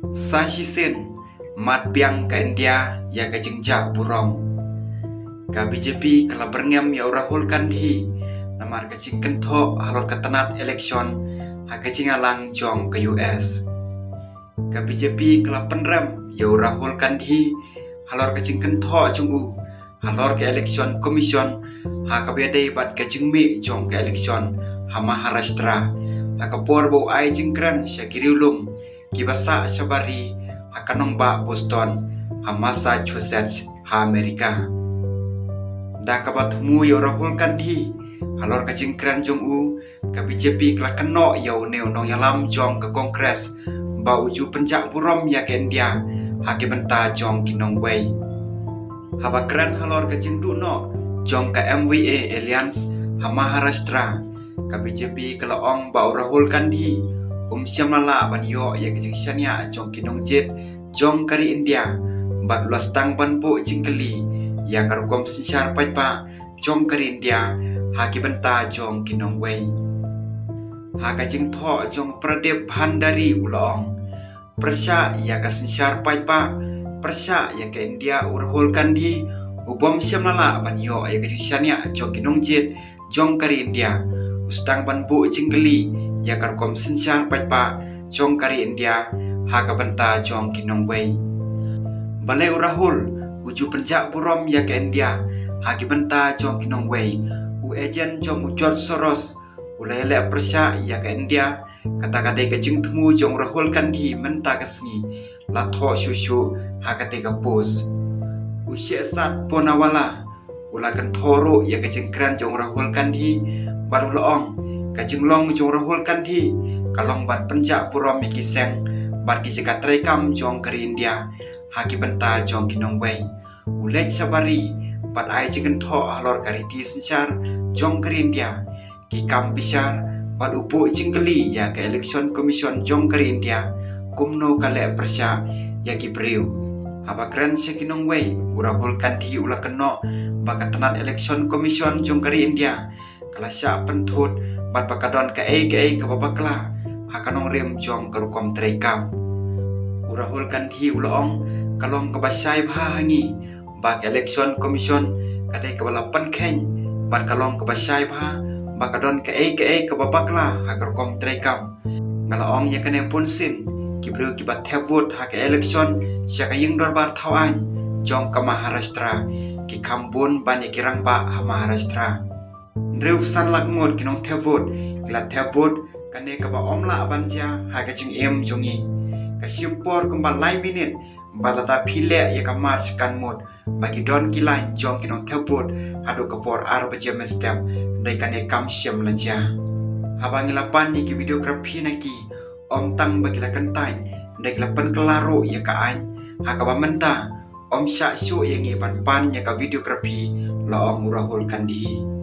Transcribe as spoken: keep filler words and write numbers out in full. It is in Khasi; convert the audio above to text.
Sa shisien, mad biang ka India ïa ka jingjah burom. Ka B J P ka la byrngem ïa u Rahul Gandhi namar ka jingkynthoh halor ka tnat election ha ka jingïalang jong ka U S. Ka B J P ka la pynrem ïa u Rahul Gandhi halor ka jingkynthoh jong u halor ka Election Commission ha kaba ïadei bad ka jingmih jong ka election ha Maharashtra, ha ka por ba u ai jingkren sha ki riewlum kiba sah shabar ri ha ka nongbah Boston ha Massachusetts ha America. Da kaba thmu ïa u Rahul Gandhi halor ka jingkren jong u, ka B J P ka la kynnoh ïa une u nongïalam jong ka Congress ba u ju pynjah burom ïa ka India ha ki bynta jong ki nongwei. Haba kren halor ka jingduh noh jong ka M V A Alliance ha Maharashtra, ka B J P ka la ong ba u Rahul Gandhi um shym la lah ban ïoh ïa ka jingshaniah jong ki nongjied jong ka ri India, bad u la sdang ban buh jingkylli ïa ka rukom synshar paidbah jong ka ri India ha ki bynta jong ki nongwei. Ha ka jingthoh jong Pradip Bhandari u la ong, pyrshah ïa ka synshar paidbah, pyrshah ïa ka India, u Rahul Gandhi u bym shym la lah ban ïoh ïa ka jingshaniah jong ki nongjied jong ka ri India. U sdang ban buh jingkylli ïa ka rukom synshar paidbah jong ka ri India ha ka bynta jong ki nongwei. Balei u Rahul u ju pynjah burom ïa ka India ha ki bynta jong ki nongwei? U agent jong u George Soros u la ïaleh pyrshah ïa ka India. Kata ka dei ka jingthmu jong u Rahul Gandhi mynta ka sngi, la thoh shuh shuh ha kata ka post. U Shehzad Poonawalla u la kynthoh ruh ïa ka jingkren jong u Rahul Gandhi bad u la ong, ka jinglong jong u Rahul Gandhi ka long ban pynjah burom ïa ki seng bad ki jaka treikam jong ka ri India ha ki bynta jong ki nongwei. U leit shabar ri bad ai jingkynthoh halor ka riti synshar jong ka ri India, ki kam bishar, bad u buh jingkylli ïa ka Election Commission jong ka ri India kumno ka leh pyrshah ïa ki briew. Haba kren sha ki nongwei, u Rahul Gandhi u la kynnoh ba ka tnat Election Commission jong ka ri India ka la shah pynthut bad ba ka don kaei kaei kaba bakla ha ka nongrim jong ka rukom treikam. U Rahul Gandhi u la ong, ka long kaba shai bha ha ngi ba ka Election Commission ka dei kaba la pynkheiñ bad ka long kaba shai bha ba ka don kaei kaei kaba bakla ha ka rukom treikam. Nga la ong ïa kane bunsien, ki briew kiba thep vote ha ka election sha ka ïing dorbar thaw aiñ jong ka Maharashtra ki kham bun ban ïa ki rangbah ha Maharashtra. Hynriewphew san lak ngut ki nongthep vote ki la thep vote, kane kaba ym lah ban jia ha ka jingim jong ngi. Ka shim por kumba lai minit bad lada phi leh ïa ka march kan mut ba ki don ki lain jong ki nongthep vote haduh ka por ar baje mynstep, hynrei kane kam shym la jia. Haba ngi la pan ïa ki videography na ki, ym tang ba ki la kyntait, hynrei ki la pynkylla ruh ïa ka aiñ, ha kaba mynta ym shah shuh ïa ngi ban pan ïa ka videography, la ong u Rahul Gandhi.